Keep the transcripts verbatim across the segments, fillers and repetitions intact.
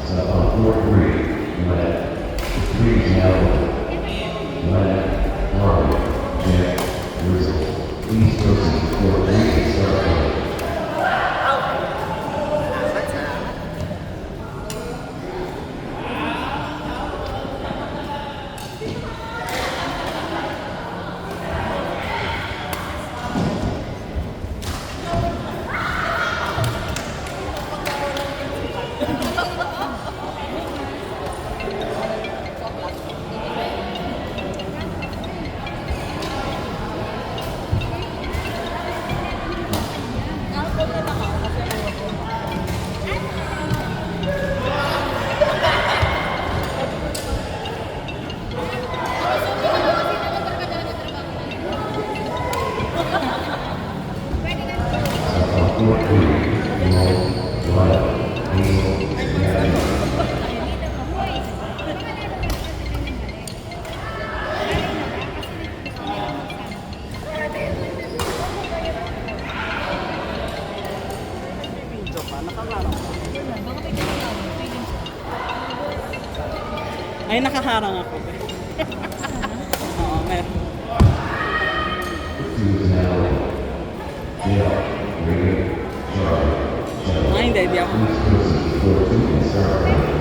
Stop on four three. Leonard. Three is now. Leonard. Harvey. Jack. Rizzo. Please proceed to four three and start playing. Ay, nakaharang ako. Oo, meron. Ay, hindi, hindi ako. Please proceed to four two and start playing.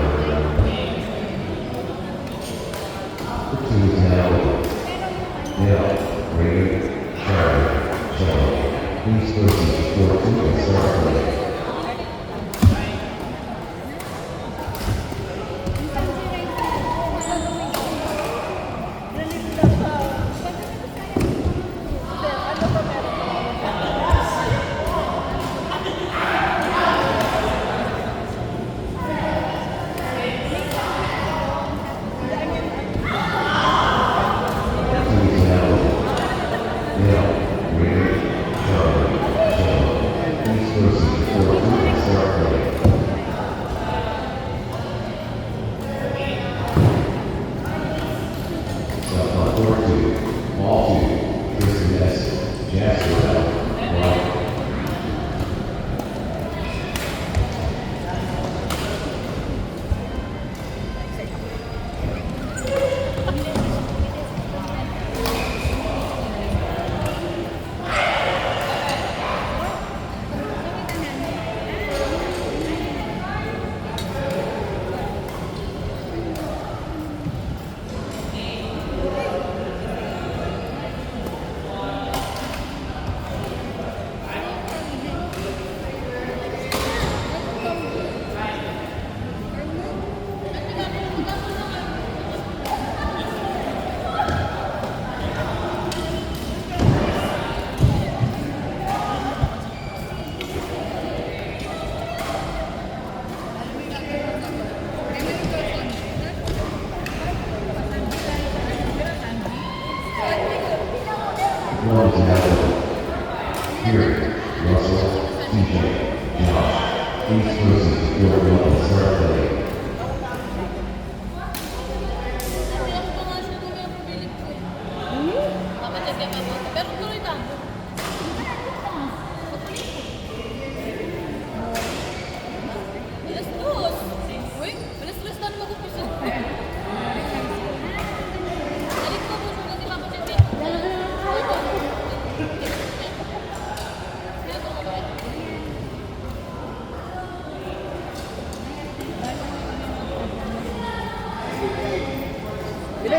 Here, Russell, T J, Josh, please proceed to field one and start playing. Pero tuloy tayo. Alas dos. Uy, alas dos na mag-umpisa. Dali po, puso ko si Papa Chepe. Dali po.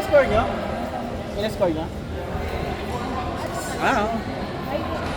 Score nyo? Ilang score nyo? Ah,